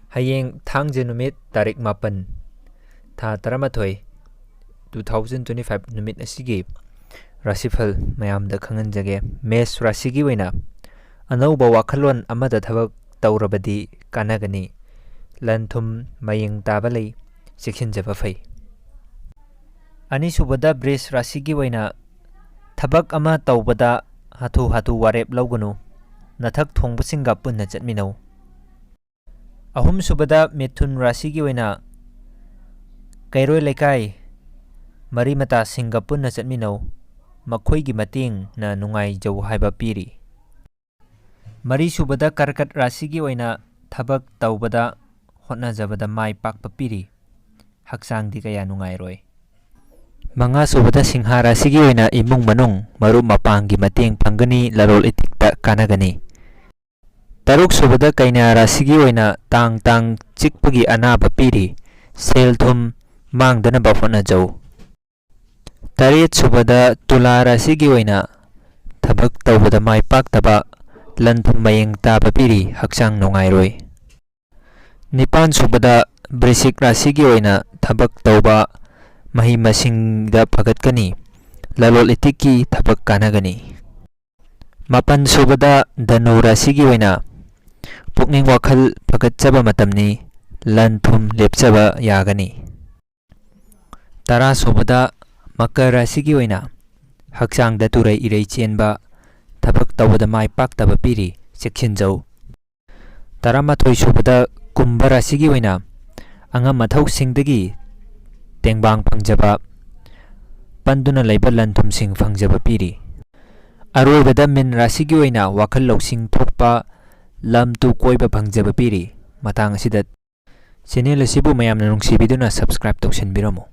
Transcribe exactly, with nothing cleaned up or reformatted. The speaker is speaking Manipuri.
ꯍꯌꯦꯡ ꯊꯥꯡꯖ ꯅꯨꯃꯤꯠ, ꯇꯥꯔꯤꯛ ꯃꯥꯄꯟ, ꯊꯥ ꯇꯔꯥꯃꯥꯊꯣꯏ, two thousand twenty five ꯅꯨꯃꯤꯠ ꯑꯁꯤꯒꯤ ꯔꯥꯁꯤꯐꯜ ꯃꯌꯥꯝꯗ ꯈꯪꯍꯟꯖꯒꯦ꯫ ꯃꯦꯁ ꯔꯥꯁꯤꯒꯤ ꯑꯣꯏꯅ ꯑꯅꯧꯕ ꯋꯥꯈꯜꯂꯣꯟ ꯑꯃꯗ ꯊꯕꯛ ꯇꯧꯔꯕꯗꯤ ꯀꯥꯟꯅꯒꯅꯤ꯫ ꯂꯟ ꯊꯨꯝ ꯃꯌꯦꯡ ꯇꯥꯕ ꯂꯩ, ꯆꯦꯛꯁꯤꯟꯖꯕ ꯐꯩ꯫ ꯑꯅꯤꯁꯨꯕꯗ ꯕ꯭ꯔꯤꯖ ꯔꯥꯁꯤꯒꯤ ꯑꯣꯏꯅ ꯊꯕꯛ ꯑꯃ ꯇꯧꯕꯗ ꯍꯥꯊꯨ ꯍꯥꯊꯨ ꯋꯥꯔꯦꯞ ꯂꯧꯒꯅꯨ꯫ ꯅꯊꯛ ꯊꯣꯡꯕꯁꯤꯡꯒ ꯄꯨꯟꯅ ꯆꯠꯃꯤꯟꯅꯧ꯫ ꯑꯍꯨꯝꯁꯨꯕꯗ ꯃꯤꯊꯨꯟ ꯔꯥꯁꯤꯒꯤ ꯑꯣꯏꯅ ꯀꯩꯔꯣꯏ ꯂꯩꯀꯥꯏ ꯃꯔꯤ ꯃꯇꯥꯁꯤꯡꯒ ꯄꯨꯟꯅ ꯆꯠꯃꯤꯟꯅꯧ꯫ ꯃꯈꯣꯏꯒꯤ ꯃꯇꯦꯡꯅ ꯅꯨꯡꯉꯥꯏꯖꯧ ꯍꯥꯏꯕ ꯄꯤꯔꯤ꯫ ꯃꯔꯤꯁꯨꯕꯗ ꯀꯔꯀꯠ ꯔꯥꯁꯤꯒꯤ ꯑꯣꯏꯅ ꯊꯕꯛ ꯇꯧꯕꯗ ꯍꯣꯠꯅꯖꯕꯗ ꯃꯥꯏ ꯄꯥꯛꯄ ꯄꯤꯔꯤ꯫ ꯍꯛꯆꯥꯡꯗꯤ ꯀꯌꯥ ꯅꯨꯡꯉꯥꯏꯔꯣꯏ꯫ ꯃꯉꯥꯁꯨꯕꯗ ꯁꯤꯡꯍꯥ ꯔꯥꯁꯤꯒꯤ ꯑꯣꯏꯅ ꯏꯃꯨꯡ ꯃꯅꯨꯡ, ꯃꯔꯨꯞ ꯃꯄꯥꯡꯒꯤ ꯃꯇꯦꯡ ꯐꯪꯒꯅꯤ, ꯂꯂꯣꯟ ꯏꯇꯤꯛꯇ ꯀꯥꯟꯅꯒꯅꯤ꯫ ꯇꯔꯨꯛꯁꯨꯕꯗ ꯀꯩꯅ꯭ꯌꯥ ꯔꯥꯁꯤꯒꯤ ꯑꯣꯏꯅ ꯇꯥꯡ ꯇꯥꯡ ꯆꯤꯛꯄꯒꯤ ꯑꯅꯥꯕ ꯄꯤꯔꯤ꯫ ꯁꯦꯜ ꯊꯨꯝ ꯃꯥꯡꯗꯅꯕ ꯍꯣꯠꯅꯖꯧ꯫ ꯇꯔꯦꯠꯁꯨꯕꯗ ꯇꯨꯂꯥ ꯔꯥꯁꯤꯒꯤ ꯑꯣꯏꯅ ꯊꯕꯛ ꯇꯧꯕꯗ ꯃꯥꯏ ꯄꯥꯛꯇꯕ, ꯂꯟ ꯊꯨꯝ ꯃꯌꯦꯡ ꯇꯥꯕ ꯄꯤꯔꯤ, ꯍꯛꯆꯥꯡ ꯅꯨꯡꯉꯥꯏꯔꯣꯏ꯫ ꯅꯤꯄꯥꯟꯁꯨꯕꯗ ꯕ꯭ꯔꯤꯁꯤꯛ ꯔꯥꯁꯤꯒꯤ ꯑꯣꯏꯅ ꯊꯕꯛ ꯇꯧꯕ, ꯃꯍꯩ ꯃꯁꯤꯡꯗ ꯐꯒꯠꯀꯅꯤ, ꯂꯂꯣꯟ ꯏꯇꯤꯛꯀꯤ ꯊꯕꯛ ꯀꯥꯟꯅꯒꯅꯤ꯫ ꯃꯥꯄꯟꯁꯨꯕꯗ ꯙꯅꯨ ꯔꯥꯁꯤꯒꯤ ꯑꯣꯏꯅ ꯄꯨꯛꯅꯤꯡ ꯋꯥꯈꯜ ꯐꯒꯠꯆꯕ ꯃꯇꯝꯅꯤ, ꯂꯟ ꯊꯨꯝ ꯂꯦꯞꯆꯕ ꯌꯥꯒꯅꯤ꯫ ꯇꯔꯥꯁꯨꯕꯗ ꯃꯀꯔ ꯔꯥꯁꯤꯒꯤ ꯑꯣꯏꯅ ꯍꯛꯆꯥꯡꯗ ꯇꯨꯔꯩ ꯏꯔꯩ ꯆꯦꯟꯕ, ꯊꯕꯛ ꯇꯧꯕꯗ ꯃꯥꯏ ꯄꯥꯛꯇꯕ ꯄꯤꯔꯤ, ꯆꯦꯛꯁꯤꯟꯖꯧ꯫ ꯇꯔꯥꯃꯥꯊꯣꯏꯁꯨꯕꯗ ꯀꯨꯝꯚ ꯔꯥꯁꯤꯒꯤ ꯑꯣꯏꯅ ꯑꯉꯝ ꯑꯊꯧꯁꯤꯡꯗꯒꯤ ꯇꯦꯡꯕꯥꯡ ꯐꯪꯖꯕ, ꯄꯟꯗꯨꯅ ꯂꯩꯕ ꯂꯟ ꯊꯨꯝꯁꯤꯡ ꯐꯪꯖꯕ ꯄꯤꯔꯤ꯫ ꯑꯔꯣꯏꯕꯗ ꯃꯤꯟ ꯔꯥꯁꯤꯒꯤ ꯑꯣꯏꯅ ꯋꯥꯈꯜ ꯂꯧꯁꯤꯡ ꯊꯣꯛꯄ, ꯂꯝ ꯇꯨ ꯀꯣꯏꯕ ꯐꯪꯖꯕ ꯄꯤꯔꯤ꯫ ꯃꯇꯥꯡ ꯑꯁꯤꯗ ꯆꯦꯅꯦꯜ ꯑꯁꯤꯕꯨ ꯃꯌꯥꯝꯅ ꯅꯨꯡꯁꯤꯕꯤꯗꯨꯅ subscribe ꯇꯧꯁꯤꯟꯕꯤꯔꯝꯃꯨ꯫